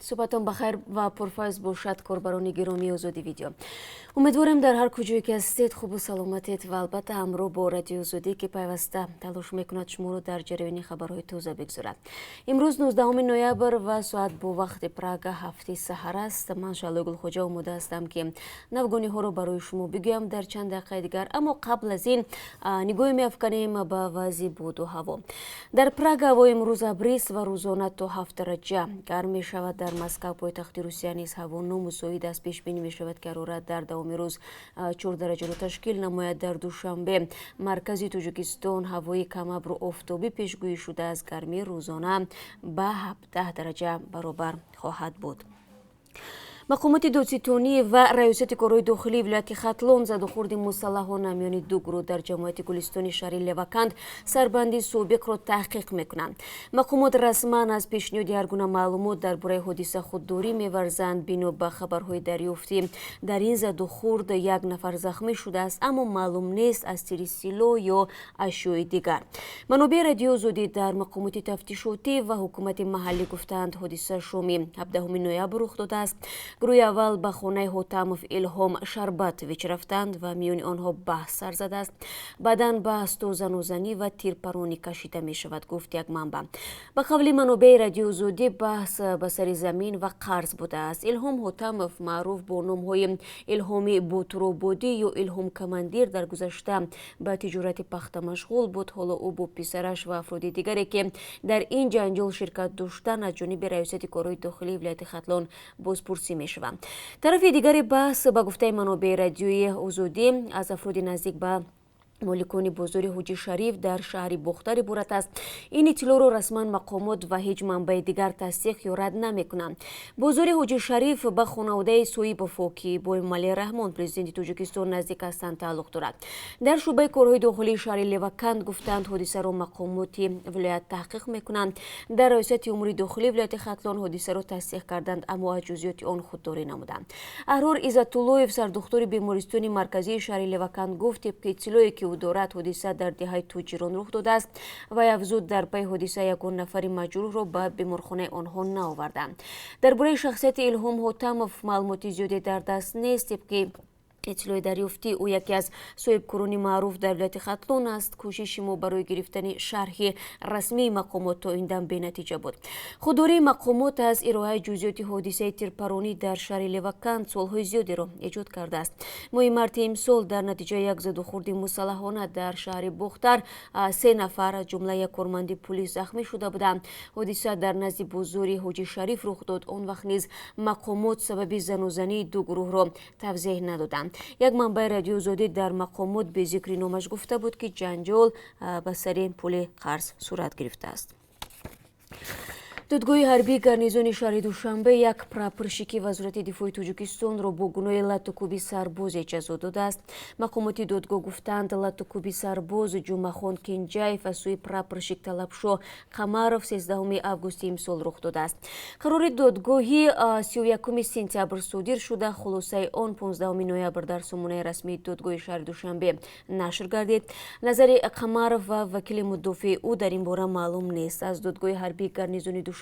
Субҳатон бахайр ва пурфайз бошад, корбарони гиромии Озодӣ Видео. Умедворем, дар ҳар куҷое ки ҳастед, хубу саломатед ва албатта ҳамроҳ бо Радиои Озодӣ, ки пайваста талош мекунад шуморо дар ҷараёни хабарҳои тоза бигзорад. Имрӯз 19 ноябр ва соат бо вақти Прага 7-и саҳар аст. Ман, Шаҳлои Гулхоҷа, омода ҳастам, ки навгониҳоро барои шумо бигӯям дар чанд дақиқаи дигар. Аммо қабл аз ин нигоҳе меафканем ба вазъи боду ҳаво. Дар Прага ҳаво имрӯз абрист ва рӯзона то 7 дараҷа гарм мешавад. Дар Москав, пойтахти Русия, низ ҳаво номусоид аст. Пешбинӣ мешавад, ки ҳарорат дар давоми рӯз 4 дараҷаро ташкил намояд. Дар Душанбе, маркази Тоҷикистон, ҳавои камабру офтобӣ пешгӯӣ шудааст. Гармии рӯзона ба 17 дараҷа баробар хоҳад буд. Мақомоти додситонӣ ва Раёсати корҳои дохилии вилояти Хатлон задухӯрди мусаллаҳона миёни ду гурӯҳ дар ҷамоати Гулистони шаҳри Леваканд сарбанди собиқро таҳқиқ мекунанд. Мақомот расман аз пешниҳоди ҳар гуна маълумот дар бораи ҳодиса худдорӣ меварзанд. Бино ба хабарҳои дарёфтӣ, дар ин задухӯрд як нафар захмӣ шудааст, аммо маълум нест, аз тири силоҳ ё ашёи дигар. Манобеи Радиои Озодӣ дар мақомоти тафтишотӣ ва ҳукумати маҳаллӣ гуфтаанд, ҳодиса шоми 17 ноябр рух додааст. Гурӯҳи аввал ба хонаи Ҳотамов Илҳом Шарбатович рафтанд ва миёни онҳо баҳс сар задааст. Баъдан баҳс то занозанӣ ва тирпаронӣ кашида мешавад, гуфт як манбаъ. Ба қавли манобеи Радиои Озодӣ, баҳс ба сари замин ва қарз будааст. Илҳом Ҳотамов, маъруф бо номҳои Илҳоми Ботурободӣ ё Илҳом Командир, дар гузашта ба тиҷорати пахта машғул буд. Ҳоло ӯ бо писараш ва афроди дигаре, ки дар ин ҷанҷол ширкат доштанд, аз ҷониби Раёсати корҳои дохилии вилояти Хатлон бозпурсӣ мешаванд. Тарафи дигари баҳс, ба гуфтаи манобеи Радиои Озодӣ, аз афроди наздик ба моликони бозори Ҳоҷи Шариф дар шаҳри Бохтар иборат аст. Ин иттилоъро расман мақомот ва ҳеҷ манбаи дигар тасдиқ ё рад намекунанд. Бозори Ҳоҷи Шариф ба хонаводаи Соибовҳо, ки бо Эмомалӣ Раҳмон, президенти Тоҷикистон, наздик ҳастанд, тааллуқ дорад. Дар шӯъбаи корҳои дохилии шаҳри Леваканд гуфтанд, ҳодисаро мақомоти вилоят таҳқиқ мекунанд. Дар Раёсати умури дохилии вилояти Хатлон ҳодисаро тасдиқ карданд, аммо аз ҷузъиёти он худдорӣ намуданд. Аҳрор Иззатуллоев, сардухтури бемористони марказии шаҳри Леваканд, гуфт, тибқи иттилое, ки ӯ дорад, ҳодиса дар деҳаи Тоҷирон рух додааст. Вай афзуд, дар пайи ҳодиса ягон нафари маҷрӯҳро ба беморхонаи онҳо наоварданд. Дар бораи шахсияти Илҳом Ҳотамов маълумоти зиёде дар даст нест. Тибқи иттилои дарёфтӣ, ӯ яке аз соҳибкорони маъруф дар вилояти Хатлон аст. Кӯшиши мо барои гирифтани шарҳи расмии мақомот то ин дам бенатиҷа буд. Худдории мақомот аз ироаи ҷузъиёти ҳодисаи тирпаронӣ дар шаҳри Леваканд суолҳои зиёдеро эҷод кардааст. Моҳи марти имсол дар натиҷаи як задухӯрди мусаллаҳона дар шаҳри Бохтар се нафар, аз ҷумла як корманди пулис, захмӣ шуда буданд. Ҳодиса дар назди бозори Ҳоҷи Шариф рух дод. Он вақт низ мақомот сабаби занозании ду гурӯҳро тавзеҳ надоданд. Як манбаи Радиои Озодӣ дар мақомот бе зикри номаш гуфта буд, ки ҷанҷол ба сари пули қарз сурат гирифтааст. Додгоҳи ҳарбии гарнизони шаҳри Душанбе як прапорщики Вазорати дифои Тоҷикистонро бо гуноҳи латтукӯби сарбозе ҷазо додааст. Мақомоти додгоҳ гуфтанд, латтукӯби сарбоз Ҷумъахон Кенҷаев аз сӯи прапорщик Талабшоҳ Қамаров 13 августи имсол рух додааст. Қарори додгоҳӣ 31 сентябр содир шуда, хулосаи он 15 ноябр дар сомонаи расмии додгоҳи шаҳри Душанбе нашр гардид. Назари Қамаров ва вакили мудофии ӯ дар ин бора маълум нест. Аз додгоҳи ҳарбии гарнизони Душанбе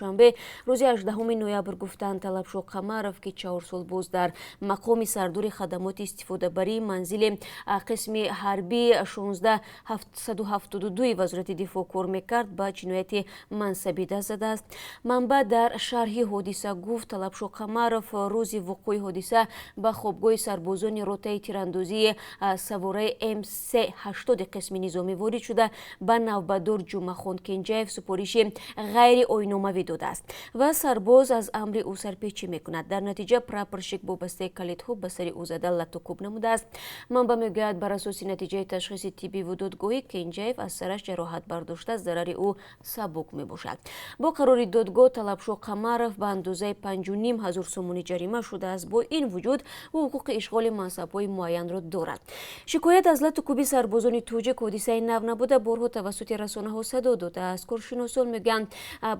рӯзи 18 ноябр гуфтанд, Талабшоҳ Қамаров, ки 4 сол боз дар мақоми сардори хадамоти истифодабарии манзили қисми ҳарбии 16772 Вазорати дифоъ кор мекард, ба ҷинояти мансабӣ даст задааст. Манбаъ дар шарҳи ҳодиса гуфт, Талабшоҳ Қамаров рӯзи вуқӯи ҳодиса ба хобгоҳи сарбозони ротаи тирандозии савораи МС 80 қисми низомӣ ворид шуда, ба навбатдор Ҷумъахон Кенҷаев супориши ғайриоиномавӣ додааст ва сарбоз аз амри ӯ сарпечӣ мекунад. Дар натиҷа прапорщик бо бастаи калидҳо ба сари ӯ зада, латтукӯб намудааст. Манбаъ мегӯяд, бар асоси натиҷаи ташхиси тиббиву додгоҳӣ, Кенҷаев аз сараш ҷароҳат бардошта, зарари ӯ сабук мебошад. Бо қарори додгоҳ Талабшоҳ Қамаров ба андозаи 5,5 ҳазор сомонӣ ҷарима шудааст. Бо ин вуҷуд ӯ ҳуқуқи ишғоли мансабҳои муайянро дорад. Шикоят аз латтукӯби сарбозони тоҷик ҳодисаи нав набуда, борҳо тавассути расонаҳо садо додааст. Коршиносон мегӯянд,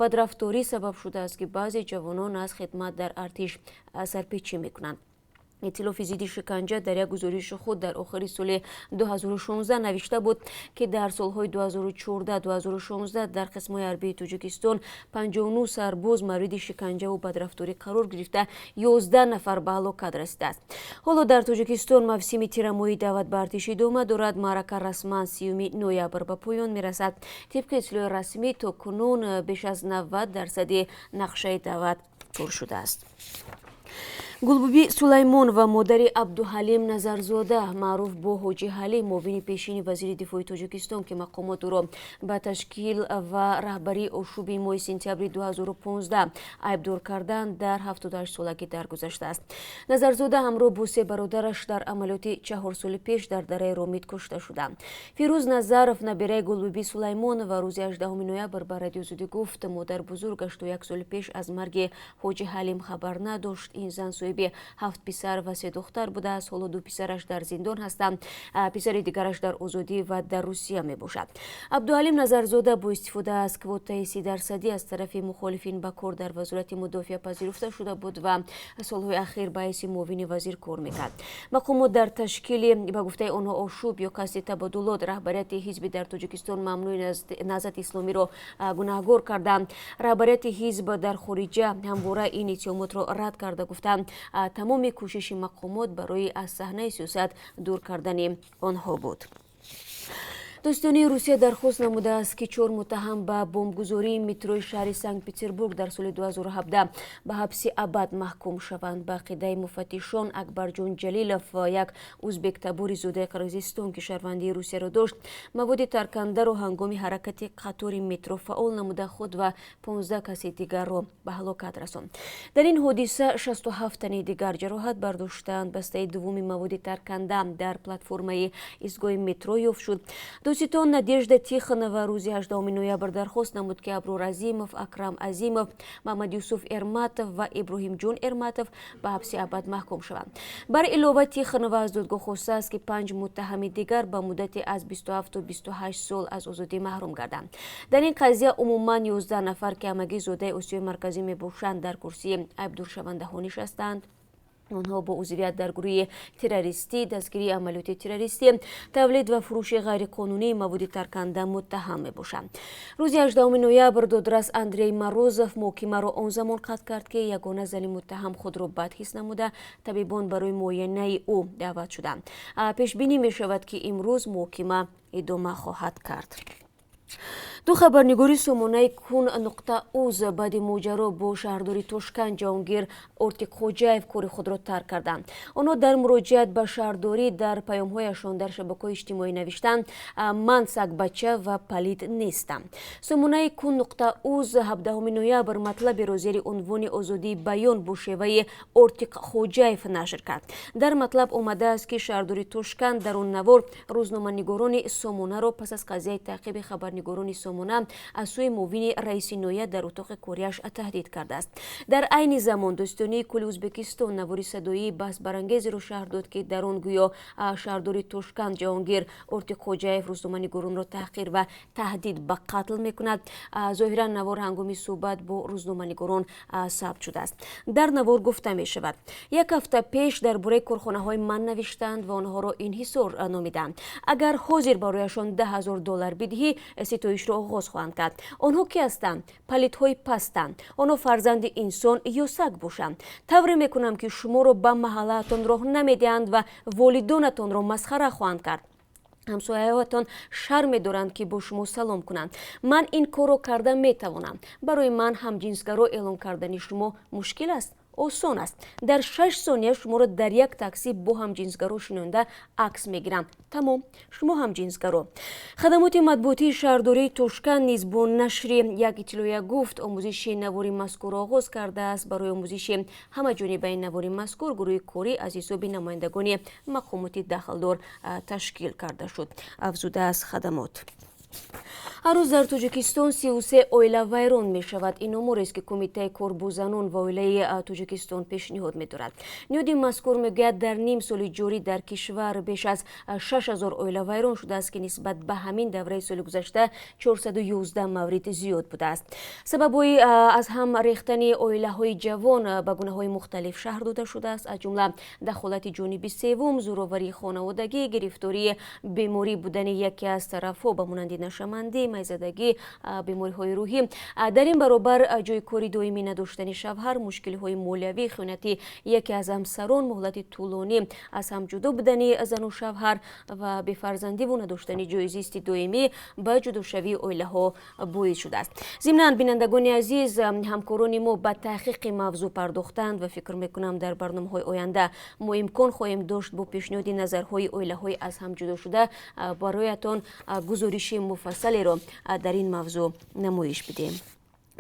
бадрафторӣ сабаб шудааст, ки баъзе ҷавонон аз хидмат дар артиш сарпечӣ мекунанд. Иттилофи зидди шиканҷа дар як гузориши худ дар охири соли 2016 навишта буд, ки дар солҳои 2014-2016 дар қисмҳои ҳарбии Тоҷикистон 59 сарбоз мавриди шиканҷаву бадрафторӣ қарор гирифта, 11 нафар ба ҳалокат расидааст. Ҳоло дар Тоҷикистон мавсими тирамоҳии даъват ба артиш идома дорад. Маърака расман 30 ноябр ба поён мерасад. Тибқи иттилои расмӣ, то кунун беш аз 90 дарсади нақшаи даъват пур шудааст. Гулбубӣ Сулаймон ва модари Абдуҳалим Назарзода, маъруф бо Ҳоҷи Ҳалим, муовини пешини вазири дифои Тоҷикистон, ки мақомот ӯро ба ташкил ва раҳбарии ошӯби моҳи сентябри 2015 айбдор карданд, дар 78 солагӣ даргузаштааст. Назарзода ҳамроҳ бо се бародараш дар амалиёти 4 соли пеш дар дараи Ромит кушта шуданд. Фирӯз Назаров, набираи Гулбубӣ Сулаймонова, рӯзи 18 ноябр ба Радиои Озодӣ гуфт, модарбузургаш то як соли пеш аз марги Ҳоҷи Ҳалим хабар надошт. Ин зан соҳиби ҳафт писар ва се духтар будааст. Ҳоло ду писараш дар зиндон ҳастанд, писари дигараш дар озодӣ ва дар Русия мебошад. Абдуҳалим Назарзода бо истифода аз квотаи 30-дарсадӣ аз тарафи мухолифин ба кор дар Вазорати мудофиа пазируфта шуда буд ва солҳои ахир ба ҳайси муовини вазир кор мекард. Мақомот дар ташкили, ба гуфтаи онҳо, ошӯб ё қасди табодулот раҳбарияти ҳизби дар Тоҷикистон мамнӯи Наҳзати Исломиро гунаҳгор карданд. Раҳбарияти ҳизб дар хориҷа ҳамвора ин иттиҳомотро рад карда, гуфтанд, тамоми кӯшиши мақомот барои аз саҳнаи сиёсат дур кардани онҳо буд. Додситонии Русия дархост намудааст, ки чор муттаҳам ба бомбгузории метрои шаҳри Санкт Петербург дар соли 2017 ба ҳабси абад маҳкум шаванд. Ба ақидаи муфаттишон, Акбарҷон Ҷалилов, як узбектабори зодаи Қирғизистон, ки шаҳрвандии Русияро дошт, маводи таркандаро ҳангоми ҳаракати қатори метро фаъол намуда, худ ва 15 каси дигарро ба ҳалокат расонд. Дар ин ҳодиса 67 тани дигар ҷароҳат бардоштанд. Бастаи дуввуми маводи тарканда дар платформаи истгоҳи метро ёфт шуд. Додситон Надежда Тихонова рӯзи 18 ноябр дархост намуд, ки Аброр Азимов, Акрам Азимов, Маҳмадюсуф Эрматов ва Иброҳимҷон Эрматов ба ҳабси абад маҳкум шаванд. Бар илова, Тихонова аз додгоҳ хостааст, ки панҷ муттаҳами дигар ба муддати аз 27 то 28 сол аз озодӣ маҳрум гарданд. Дар ин қазия умуман 11 нафар, ки ҳамагӣ зодаи Осиёи Марказӣ мебошанд, дар курсии айбдоршавандаҳо нишастаанд. Онҳо бо узвият дар гурӯҳи террористӣ, дастгирии амалиёти террористӣ, тавлид ва фурӯши ғайриқонунии маводи тарканда муттаҳам мебошанд. Рӯзи 18 ноябр додрас Андрей Морозов муҳокимаро он замон қатъ кард, ки ягона зани муттаҳам худро бад ҳис намуда, табибон барои муоинаи ӯ даъват шуданд. Пешбинӣ мешавад, ки имрӯз муҳокима идома хоҳад кард. Ду хабарнигори сомонаи Kun.uz баъди моҷаро бо шаҳрдори Тошканд Ҷаҳонгир Ортиқхоҷаев кори худро тарк карданд. Онҳо дар муроҷиат ба шаҳрдорӣ дар паёмҳояшон дар шабакаҳои иҷтимоӣ навиштанд: «Ман сагбача ва палид нестам». Сомонаи Kun.uz 17 ноябр матлаберо зери унвони «Озодии баён бо шеваи Ортиқхоҷаев» нашр кард. Дар матлаб омадааст, ки шаҳрдори Тошканд дар он навор рӯзноманигорони сомонаро пас аз қазияи таъқиби хабарнигорони сомона аз сӯи муовини раиси ноҳия дар утоқи кориаш таҳдид кардааст. Дар айни замон Додситонии кулли Ӯзбекистон навори садоии баҳсбарангезеро шарҳ дод, ки дар он гӯё шаҳрдори Тошканд Ҷаҳонгир Ортиқхоҷаев рӯзноманигоронро таҳқир ва таҳдид ба қатл мекунад. Зоҳиран, навор ҳангоми суҳбат бо рӯзноманигорон сабт шудааст. Дар навор гуфта мешавад: «Як ҳафта пеш дар бораи корхонаҳои ман навиштанд ва онҳоро инҳисор номиданд. Агар ҳозир барояшон 10 000 доллар бидиҳӣ, ситоишро оғоз хоҳанд кард. Онҳо ки ҳастанд? Палидҳои пастанд. Онҳо фарзанди инсон ё саг бошанд? Тавре мекунам, ки шуморо ба маҳаллаатон роҳ намедиҳанд ва волидонатонро масхара хоҳанд кард. Ҳамсояҳоятон шарм медоранд, ки бо шумо салом кунанд. Ман ин корро карда метавонам. Барои ман ҳамҷинсгаро эълон кардани шумо мушкил аст? Осон аст. Дар 6 сония шуморо дар як таксӣ бо ҳамҷинсгаро шинонда акс мегирам. Тамом, шумо ҳамҷинсгаро». Хадамоти матбуотии шаҳрдории Тошканд низ бо нашри як иттилоия гуфт, омӯзиши навори мазкурро оғоз кардааст. Барои омӯзиши ҳамаҷонибаи навори мазкур гурӯҳи корӣ аз ҳисоби намояндагони мақомоти дахлдор ташкил карда шуд, афзудааст хадамот. Ҳар рӯз дар Тоҷикистон 33 оила вайрон мешавад. Ин оморест, ки Кумитаи кор бо занон ва оилаи Тоҷикистон пешниҳод медорад. Ниҳоди мазкур мегӯяд, дар ним соли ҷорӣ дар кишвар беш аз 6000 оила вайрон шудааст, ки нисбат ба ҳамин давраи соли гузашта 411 маврид зиёд будааст. Сабабҳои аз ҳам рехтани оилаҳои ҷавон ба гунаҳои мухталиф шарҳ дода шудааст, аз ҷумла дахолати ҷониби севум, зӯроварии хонаводагӣ, гирифтории беморӣ будани яке аз тарафҳо ба монанди нашъамандӣ, майзадагӣ, бемориҳои рӯҳӣ. Дар ин баробар ҷои кори доимӣ надоштани шавҳар, мушкилиҳои молиявӣ, хиёнати яке аз ҳамсарон, муҳлати тӯлонӣ аз ҳам ҷудо будани зану шавҳар ва бефарзандиву надоштани ҷои зисти доимӣ ба ҷудошавии оилаҳо боис шудааст. Зимнан, бинандагони азиз, ҳамкорони мо ба таҳқиқи мавзӯъ пардохтанд ва фикр мекунам, дар барномаҳои оянда мо имкон хоҳем дошт бо пешниҳоди назарҳои оилаҳои аз ҳам ҷудошуда бароятон гузориши муфассалеро дар ин мавзӯъ намоиш бидиҳем.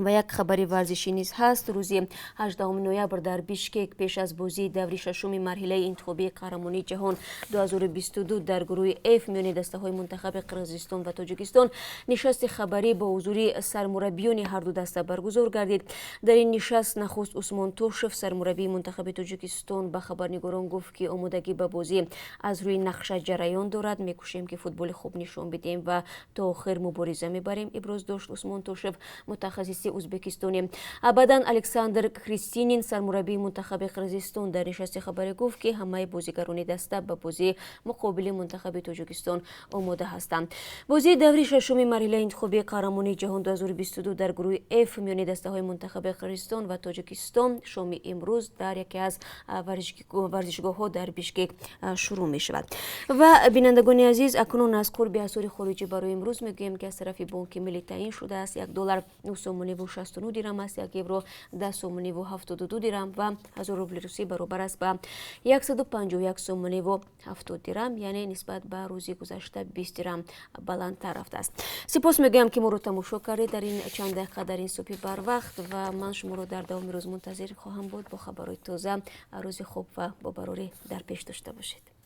Ва як хабари варзишӣ низ ҳаст. Рӯзи 18 ноябр дар Бишкек пеш аз бозии даври шашуми марҳилаи интихобии қаҳрамонии ҷаҳон 2022 дар гурӯҳи F миёни дастаҳои мунтахаби Қирғизистон ва Тоҷикистон нишасти хабарӣ бо ҳузури сармураббиёни ҳарду даста баргузор гардид. Дар ин нишаст нахуст Усмон Тошев, сармураббии мунтахаби Тоҷикистон, ба хабарнигорон гуфт, ки омодагӣ ба бозӣ аз рӯи нақша ҷараён дорад. «Мекӯшем, ки футболи хуб нишон бидиҳем ва то охир мубориза мебарем», иброз дошт Усмон Тошев, мутахассиси узбекистонӣ. Баъдан Александр Христинин, сармураббии мунтахаби Қирғизистон, дар нишасти хабарӣ гуфт, ки ҳамаи бозигарони даста ба бозии муқобили мунтахаби Тоҷикистон омода ҳастанд. Бозии даври шашуми марҳилаи интихобии қаҳрамонии ҷаҳон 2022 дар гурӯҳи F миёни дастаҳои мунтахаби Қирғизистон ва Тоҷикистон шоми имрӯз дар яке аз варзишгоҳҳо дар Бишкек шурӯъ мешавад. Ва, бинандагони азиз, акнун аз қурби асъори хориҷӣ барои имрӯз мегӯем, ки аз тарафи Бонки Миллӣ таъин шудааст. 1 доллар 9 сомониву 69 дирам аст, 1 евро 10 сомониву 72 дирам ва 1000 рубли русӣ баробар аст ба 151 сомониву 70 дирам, яъне нисбат ба рӯзи гузашта 20 дирам баландтар рафтааст. Сипос мегӯям, ки моро тамошо кардед дар ин чанд дақиқа, дар ин субҳи барвақт, ва ман шуморо дар давоми рӯз мунтазир хоҳам буд бо хабарҳои тоза. Рӯзи хуб ва бобарорӣ дар пеш дошта бошед.